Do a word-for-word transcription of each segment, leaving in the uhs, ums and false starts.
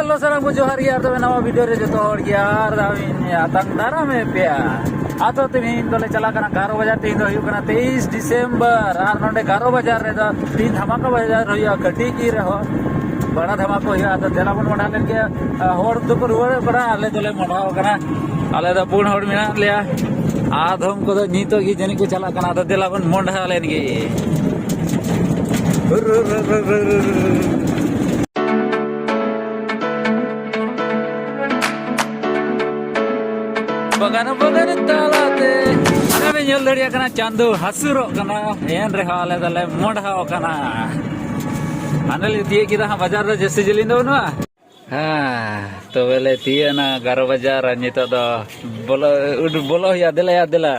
Hello, ᱥᱟᱱᱟᱢ ᱠᱚ ᱡᱚᱦᱟᱨ ᱜᱮ᱾ ᱟᱨ ᱛᱚᱵᱮ ᱱᱟᱣᱟ ᱵᱷᱤᱰᱤᱭᱳ ᱨᱮ ᱡᱚᱛᱚ ᱦᱚᱲ ᱜᱮ ᱟᱨ ᱫᱟᱣ ᱤᱧ ᱟᱛᱟᱝ ᱫᱟᱨᱟᱢᱮᱫ ᱯᱮᱭᱟ᱾ ᱟᱫᱚ ᱛᱮᱦᱮᱧ ᱫᱚᱞᱮ ᱪᱟᱞᱟᱜ ᱠᱟᱱᱟ ᱜᱟᱨᱚ ᱵᱟᱡᱟᱨ᱾ ᱛᱮᱦᱮᱧ ᱫᱚ ᱦᱩᱭᱩᱜ ᱠᱟᱱᱟ ᱛᱮᱭᱤᱥ ᱰᱤᱥᱮᱢᱵᱚᱨ᱾ ᱟᱨ ᱱᱚᱰᱮ ᱜᱟᱨᱚ ᱵᱟᱡᱟᱨ ᱨᱮᱫᱚ ᱛᱮᱦᱮᱧ ᱫᱷᱟᱢᱟᱠᱟ ᱵᱟᱡᱟᱨ ᱦᱩᱭᱩᱜᱼᱟ, ᱠᱟᱹᱴᱤᱡ ᱜᱮ ᱨᱮᱦᱚᱸ ᱵᱟᱲᱟ ᱫᱷᱟᱢᱟᱠᱟ ᱦᱩᱭᱩᱜᱼᱟ᱾ ᱟᱫᱚ ᱫᱮᱞᱟ ᱵᱚᱱ ᱢᱚᱰᱷᱟ ᱞᱮᱱ ᱜᱮ᱾ ᱦᱚᱲ ᱫᱚᱠᱚ ᱨᱩᱣᱟᱹᱲᱚᱜ ᱠᱟᱱᱟ, ᱟᱞᱮ ᱫᱚᱞᱮ ᱢᱚᱰᱷᱟᱣ ᱠᱟᱱᱟ᱾ ᱟᱞᱮ ᱫᱚ ᱯᱩᱱ ᱦᱚᱲ ᱢᱮᱱᱟᱜ ᱞᱮᱭᱟ, ᱟᱫᱚᱢ ᱠᱚᱫᱚ ᱱᱤᱛᱚᱜ ᱜᱮ ᱡᱟᱹᱱᱤᱡ ᱠᱚ ᱪᱟᱞᱟᱜ ᱠᱟᱱᱟ᱾ ᱟᱫᱚ ᱫᱮᱞᱟ ᱵᱚᱱ ᱢᱚᱰᱷᱟ ᱞᱮᱱ ᱜᱮ᱾ ᱵᱟᱜᱟᱱ ᱵᱟᱜᱟᱱ ᱛᱟᱞᱟᱛᱮ ᱟᱞᱮ ᱞᱮ ᱧᱮᱞ ᱫᱟᱲᱮᱭᱟᱜ ᱠᱟᱱᱟ ᱪᱟᱸᱫᱚ ᱦᱟᱹᱥᱩᱨᱚᱜ ᱠᱟᱱᱟ, ᱮᱱ ᱨᱮᱦᱚᱸ ᱟᱞᱮ ᱫᱚᱞᱮ ᱢᱚᱰᱷᱟᱣ ᱠᱟᱱᱟ᱾ ᱦᱟᱸᱰᱮ ᱞᱮ ᱛᱤᱭᱳᱜ ᱠᱮᱫᱟ ᱦᱟᱸᱜ ᱵᱟᱡᱟᱨ ᱫᱚ ᱡᱟᱹᱥᱛᱤ ᱡᱮᱞᱮᱧ ᱫᱚ ᱵᱟᱹᱱᱩᱜᱼᱟ᱾ ᱦᱮᱸ, ᱛᱚᱵᱮ ᱞᱮ ᱛᱤᱭᱳᱜ ᱮᱱᱟ ᱜᱟᱨᱚ ᱵᱟᱡᱟᱨ᱾ ᱟᱨ ᱱᱤᱛᱚᱜ ᱫᱚ ᱵᱚᱞᱚ, ᱩᱰ-, ᱵᱚᱞᱚ ᱦᱩᱭᱩᱜᱼᱟ᱾ ᱫᱮᱞᱟᱭᱟ, ᱫᱮᱞᱟ᱾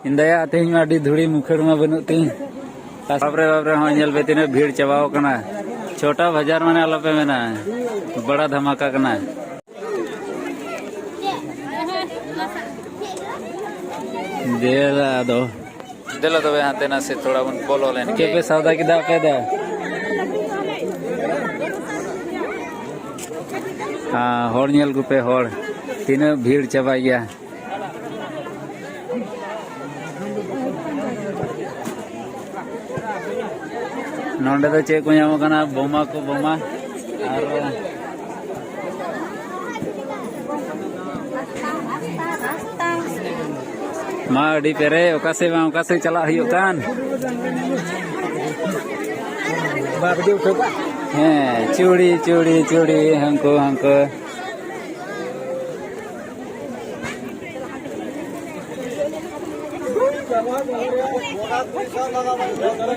ᱤᱧ ᱫᱟᱭᱟ, ᱛᱮᱦᱮᱧ ᱢᱟ ᱟᱹᱰᱤ ᱫᱷᱩᱲᱤ ᱢᱩᱠᱷᱟᱹᱲ ᱢᱟ ᱵᱟᱹᱱᱩᱜ ᱛᱤᱧ᱾ ᱵᱟᱯᱨᱮ, ᱵᱟᱯᱨᱮ, ᱦᱚᱸ ᱧᱮᱞ ᱯᱮ ᱛᱤᱱᱟᱹᱜ ᱵᱷᱤᱲ ᱪᱟᱵᱟᱣ ᱠᱟᱱᱟ᱾ ᱪᱷᱳᱴᱟ ᱵᱟᱡᱟᱨ ᱢᱟᱱᱮ ᱟᱞᱚᱯᱮ ᱢᱮᱱᱟ, ᱵᱟᱲᱟ ᱫᱷᱟᱢᱟᱠᱟ ᱠᱟᱱᱟ᱾ ᱫᱮᱞᱟ ᱟᱫᱚ᱾ ᱫᱮᱞᱟ ᱛᱚᱵᱮ ᱦᱟᱱᱛᱮ ᱱᱟᱥᱮ ᱛᱷᱚᱲᱟ ᱵᱚᱱ ᱵᱚᱞᱚ ᱞᱮᱱ ᱪᱮᱫ ᱜᱮ᱾ ᱯᱮ ᱥᱟᱣᱫᱟ ᱠᱮᱫᱟ ᱟᱯᱮ ᱫᱚ? ᱦᱮᱸ, ᱦᱚᱲ ᱧᱮᱞ ᱠᱚᱯᱮ, ᱦᱚᱲ ᱛᱤᱱᱟᱹᱜ ᱵᱷᱤᱲ ᱪᱟᱵᱟᱭ ᱜᱮᱭᱟ᱾ ᱱᱚᱰᱮ ᱫᱚ ᱪᱮᱫ ᱠᱚ ᱧᱟᱢᱚᱜ ᱠᱟᱱᱟ? ᱵᱳᱢᱟ ᱠᱚ, ᱵᱳᱢᱟ᱾ ᱟᱨ ᱢᱟ ᱟᱹᱰᱤ ᱯᱮᱨᱮᱡ, ᱚᱠᱟ ᱥᱮᱫ ᱵᱟᱝ ᱚᱠᱟ ᱥᱮᱫ ᱪᱟᱞᱟᱜ ᱦᱩᱭᱩᱜ ᱠᱟᱱ᱾ ᱦᱮᱸ, ᱪᱩᱲᱤ, ᱪᱩᱲᱤ, ᱪᱩᱲᱤ, ᱦᱟᱱᱠᱩ, ᱦᱟᱱᱠᱩ᱾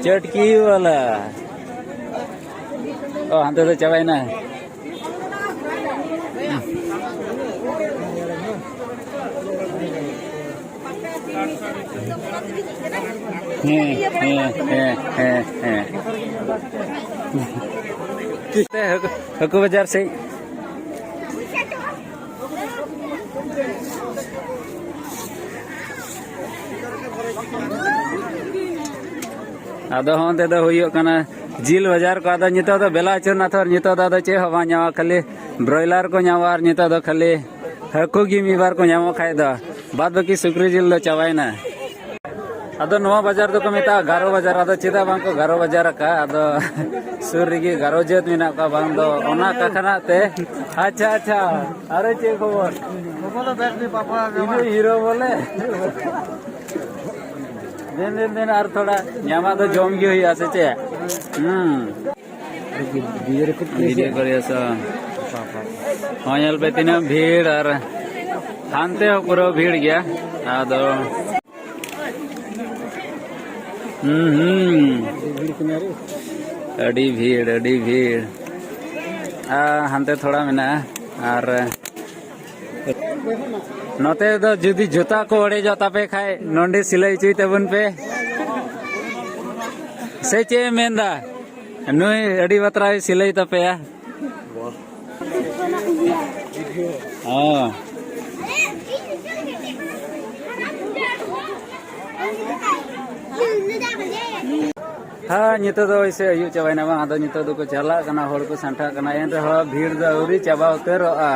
ᱪᱟᱹᱴᱠᱤ ᱵᱟᱞᱟ᱾ ᱚ, ᱦᱟᱱᱛᱮ ᱫᱚ ᱪᱟᱵᱟᱭᱮᱱᱟ᱾ ᱦᱮᱸ, ᱦᱮᱸ, ᱦᱮᱸ, ᱦᱮᱸ, ᱦᱮᱸ᱾ ᱦᱟᱹᱠᱩ, ᱦᱟᱹᱠᱩ ᱵᱟᱡᱟᱨ ᱥᱮᱫ᱾ ᱟᱫᱚ ᱦᱚᱸ ᱚᱱᱛᱮ ᱫᱚ ᱦᱩᱭᱩᱜ ᱠᱟᱱᱟ ᱡᱤᱞ ᱵᱟᱡᱟᱨ ᱠᱚ, ᱟᱫᱚ ᱱᱤᱛᱚᱜ ᱫᱚ ᱵᱮᱞᱟ ᱟᱹᱪᱩᱨ ᱱᱟ ᱛᱷᱚᱨ, ᱱᱤᱛᱚᱜ ᱫᱚ ᱟᱫᱚ ᱪᱮᱫ ᱦᱚᱸ ᱵᱟᱝ ᱧᱟᱢᱚᱜᱼᱟ, ᱠᱷᱟᱹᱞᱤ ᱵᱨᱚᱭᱞᱟᱨ ᱠᱚ ᱧᱟᱢᱚᱜᱼᱟ᱾ ᱟᱨ ᱱᱤᱛᱚᱜ ᱫᱚ ᱠᱷᱟᱹᱞᱤ ᱦᱟᱹᱠᱩ ᱜᱮ ᱢᱤᱫ ᱵᱟᱨ ᱠᱚ ᱧᱟᱢᱚᱜ ᱠᱷᱟᱡ ᱫᱚ, ᱵᱟᱫ ᱵᱟᱹᱠᱤ ᱥᱩᱠᱨᱤ ᱡᱤᱞ ᱫᱚ ᱪᱟᱵᱟᱭᱮᱱᱟ᱾ ᱟᱫᱚ ᱱᱚᱣᱟ ᱵᱟᱡᱟᱨ ᱫᱚᱠᱚ ᱢᱮᱛᱟᱜᱼᱟ ᱜᱟᱨᱚ ᱵᱟᱡᱟᱨ᱾ ᱟᱫᱚ ᱪᱮᱫᱟᱜ ᱵᱟᱝ ᱠᱚ ᱜᱟᱨᱚ ᱵᱟᱡᱟᱨ ᱟᱠᱟᱫ? ᱟᱫᱚ ᱥᱩᱨ ᱨᱮᱜᱮ ᱜᱟᱨᱚ ᱡᱟᱹᱛ ᱢᱮᱱᱟᱜ ᱠᱚᱣᱟ ᱵᱟᱝ ᱫᱚ, ᱚᱱᱟ ᱠᱟᱠᱷᱱᱟ ᱛᱮ᱾ ᱟᱪᱪᱷᱟ, ᱟᱪᱪᱷᱟ, ᱟᱨᱮ ᱪᱮᱫ ᱠᱷᱚᱵᱚᱨ? ᱤᱧ ᱫᱚ ᱦᱤᱨᱳ ᱵᱚᱞᱮ᱾ ᱫᱮᱱ, ᱫᱮᱱ, ᱫᱮᱱ, ᱟᱨ ᱛᱷᱚᱲᱟ ᱧᱟᱢᱟᱜ ᱫᱚ ᱡᱚᱢ ᱜᱮ ᱦᱩᱭᱩᱜᱼᱟ, ᱥᱮ ᱪᱮᱫ? ᱦᱩᱸ᱾ ᱵᱷᱤᱰᱤᱭᱳ ᱠᱚᱨᱮ ᱥᱮ? ᱦᱚᱸ, ᱧᱮᱞ ᱯᱮ ᱛᱤᱱᱟᱹᱜ ᱵᱷᱤᱲ, ᱟᱨ ᱦᱟᱱᱛᱮ ᱦᱚᱸ ᱯᱩᱨᱟᱹ ᱵᱷᱤᱲ ᱜᱮᱭᱟ᱾ ᱟᱫᱚ ᱦᱩᱸ, ᱦᱩᱸ᱾ ᱟᱹᱰᱤ ᱵᱷᱤᱲ, ᱟᱹᱰᱤ ᱵᱷᱤᱲ᱾ ᱟᱨ ᱦᱟᱱᱛᱮ ᱛᱷᱚᱲᱟ ᱢᱮᱱᱟᱜᱼᱟ᱾ ᱟᱨ ᱱᱚᱛᱮ ᱫᱚ ᱡᱩᱫᱤ ᱡᱩᱛᱟ ᱠᱚ ᱚᱲᱮᱡᱚᱜ ᱛᱟᱯᱮ ᱠᱷᱟᱡ, ᱱᱚᱸᱰᱮ ᱥᱤᱞᱟᱹᱭ ᱦᱚᱪᱚᱭ ᱛᱟᱵᱚᱱ ᱯᱮ᱾ ᱥᱮ ᱪᱮᱫ ᱮᱢ ᱢᱮᱱᱫᱟ? ᱱᱩᱭ ᱟᱹᱰᱤ ᱵᱟᱛᱨᱟᱣ ᱥᱤᱞᱟᱹᱭ ᱛᱟᱯᱮᱭᱟ᱾ ᱦᱚᱸ᱾ ᱦᱮᱸ, ᱱᱤᱛᱚᱜ ᱫᱚ ᱳᱭᱥᱮ ᱟᱹᱭᱩᱵ ᱪᱟᱵᱟᱭᱮᱱᱟ ᱵᱟᱝ, ᱟᱫᱚ ᱱᱤᱛᱚᱜ ᱫᱚᱠᱚ ᱪᱟᱞᱟᱜ ᱠᱟᱱᱟ, ᱦᱚᱲ ᱠᱚ ᱥᱟᱢᱴᱟᱜ ᱠᱟᱱᱟ, ᱮᱱ ᱨᱮᱦᱚᱸ ᱵᱷᱤᱲ ᱫᱚ ᱟᱹᱣᱨᱤ ᱪᱟᱵᱟ ᱩᱛᱟᱹᱨᱚᱜᱼᱟ᱾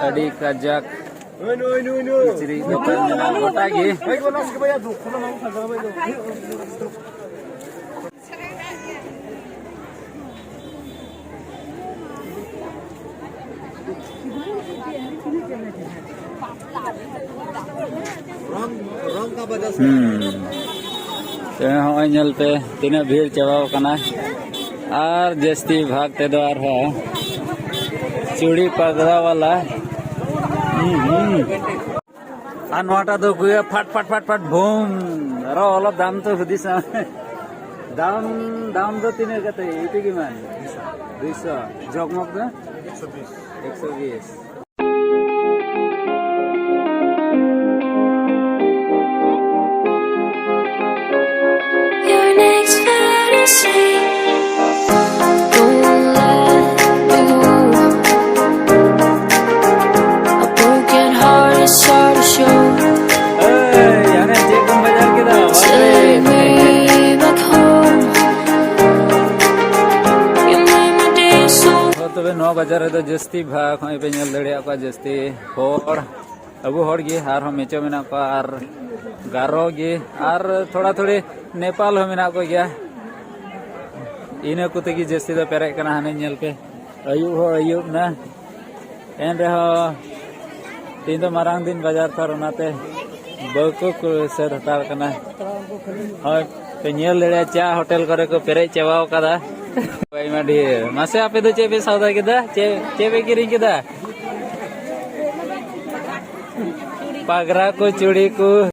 ᱟᱹᱰᱤ ᱠᱟᱡᱟᱠ ᱠᱤᱪᱨᱤᱡ ᱫᱚᱠᱟᱱ ᱢᱮᱱᱟᱜᱼᱟ ᱜᱚᱴᱟ ᱜᱮ᱾ ᱦᱩᱸ᱾ ᱛᱚ ᱦᱚᱸᱜᱼᱚᱭ ᱧᱮᱞ ᱯᱮ ᱛᱤᱱᱟᱹᱜ ᱵᱷᱤᱲ ᱪᱟᱵᱟᱣ ᱠᱟᱱᱟ᱾ ᱟᱨ ᱡᱟᱹᱥᱛᱤ ᱵᱷᱟᱜᱽ ᱛᱮᱫᱚ ᱟᱨᱦᱚᱸ ᱪᱩᱲᱤ ᱯᱟᱜᱽᱨᱟ ᱣᱟᱞᱟ᱾ ᱦᱩᱸ, ᱦᱩᱸ᱾ ᱟᱨ ᱱᱚᱣᱟᱴᱟᱜ ᱫᱚ ᱜᱩᱭᱟ ᱯᱷᱟᱴ, ᱯᱷᱟᱴ, ᱯᱷᱟᱴ, ᱯᱷᱟᱴ, ᱵᱷᱩᱢ᱾ ᱟᱨᱚ ᱚᱞᱚᱜ ᱫᱟᱢ ᱛᱚ ᱦᱩᱫᱤᱥ ᱢᱮ᱾ ᱫᱟᱢ, ᱫᱟᱢ ᱫᱚ ᱛᱤᱱᱟᱹᱜ ᱠᱟᱛᱮ? ᱤᱛᱤ ᱜᱮ ᱢᱮᱱ᱾ ᱫᱩᱭᱥᱚ᱾ ᱡᱚᱜᱽᱢᱚᱜᱽ ᱫᱚ? ᱮᱠᱥᱚ ᱵᱤᱥ᱾ Your next fantasy. Don't let me go. A broken heart is hard to show. ᱮᱭ, ᱟᱨᱮ ᱪᱮᱫ ᱠᱚᱢ ᱵᱟᱡᱟᱨ ᱠᱮᱫᱟ? ᱵᱟᱯᱨᱮ᱾ Take me back home. ᱛᱚᱵᱮ ᱱᱚᱣᱟ ᱵᱟᱡᱟᱨ ᱨᱮᱫᱚ ᱡᱟᱹᱥᱛᱤ ᱵᱷᱟᱜᱽ ᱦᱚᱸᱜᱼᱚᱭ ᱯᱮ ᱧᱮᱞ ᱫᱟᱲᱮᱭᱟᱜ ᱠᱚᱣᱟ, ᱡᱟᱹᱥᱛᱤ ᱦᱚᱲ, ᱟᱵᱚ ᱦᱚᱲ ᱜᱮ, ᱟᱨᱦᱚᱸ ᱢᱮᱪᱚ ᱢᱮᱱᱟᱜ ᱠᱚᱣᱟ, ᱟᱨ ᱜᱟᱨᱚ ᱜᱮ, ᱟᱨ ᱛᱷᱚᱲᱟ ᱛᱷᱚᱲᱤ ᱱᱮᱯᱟᱞ ᱦᱚᱸ ᱢᱮᱱᱟᱜ ᱠᱚ ᱜᱮᱭᱟ᱾ ᱤᱱᱟᱹ ᱠᱚᱛᱮ ᱜᱮ ᱡᱟᱹᱥᱛᱤ ᱫᱚ ᱯᱮᱨᱮᱡ ᱠᱟᱱᱟ᱾ ᱦᱟᱱᱮ ᱧᱮᱞ ᱯᱮ, ᱟᱹᱭᱩᱵ ᱦᱚᱸ ᱟᱹᱭᱩᱵ ᱱᱟ, ᱮᱱ ᱨᱮᱦᱚᱸ ᱛᱮᱦᱮᱧ ᱫᱚ ᱢᱟᱨᱟᱝ ᱫᱤᱱ ᱵᱟᱡᱟᱨ ᱛᱷᱚᱨ, ᱚᱱᱟᱛᱮ ᱵᱟᱹᱠᱩ ᱠᱚ ᱥᱟᱹᱛ ᱦᱟᱛᱟᱲ ᱠᱟᱱᱟ᱾ ᱦᱳᱭ, ᱯᱮ ᱧᱮᱞ ᱫᱟᱲᱮᱭᱟᱜᱼᱟ, ᱪᱟ ᱦᱳᱴᱮᱞ ᱠᱚᱨᱮ ᱠᱚ ᱯᱮᱨᱮᱡ ᱪᱟᱵᱟᱣ ᱠᱟᱫᱟ᱾ ᱟᱭᱢᱟ ᱰᱷᱮᱨ᱾ ᱢᱟᱥᱮ, ᱟᱯᱮ ᱫᱚ ᱪᱮᱫ ᱯᱮ ᱥᱟᱣᱫᱟ ᱠᱮᱫᱟ? ᱪᱮᱫ, ᱪᱮᱫ ᱯᱮ ᱠᱤᱨᱤᱧ ᱠᱮᱫᱟ? ᱯᱟᱜᱽᱨᱟ ᱠᱚ, ᱪᱩᱲᱤ ᱠᱚ᱾